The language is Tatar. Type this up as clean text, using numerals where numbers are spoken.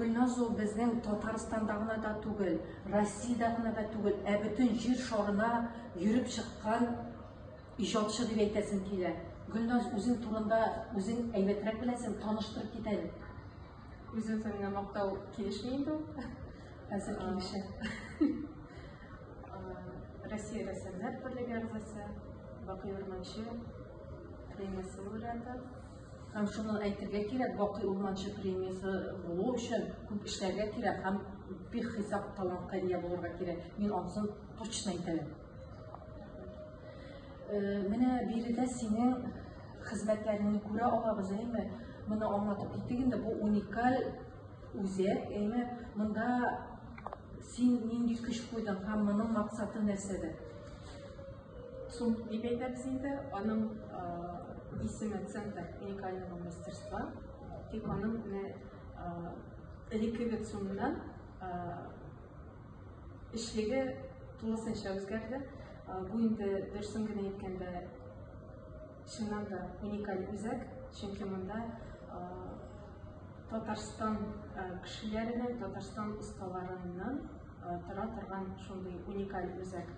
Гөлназ ул безнең Татарстанда гына да түгел, Россиядә генә дә түгел, ә бөтен җир шарына йөреп чыккан иҗатчы дип әйтәсем килә. Гөлназ, үзең турында үзең әйбәтрәк беләсең, таныштырып кит әле. Үз-үзеңне мактау килешми инде ул. Хәзер килешә. Россия рәссамнар берлеге әгъзасы, Бакый Урманчы премиясе лауреаты. Һәм шуны әйтергә кирәк, Бакый Урманчы премиясе булу өчен күп эшләргә кирәк һәм бихисап талантка ия булырга кирәк. Мин анысын точно әйтә алам. Менә биредә синең хезмәтләреңне күрә алабыз, әйме? Моны аңлатып китик инде, бу уникаль үзәк, әйме? Монда син нинди көч куйдың һәм моның максаты нәрсәдә? ЦУМ дип әйтәбез инде, аның исеме Центр уникального мастерства. Тик аның менә элеккеге ЦУМнан эшлеге тулысынча үзгәрде. Бу инде дөресен генә әйткәндә, чыннан да уникаль үзәк, чөнки монда Татарстан кешеләренең, Татарстан осталарыннан тора торган шундый уникаль үзәк.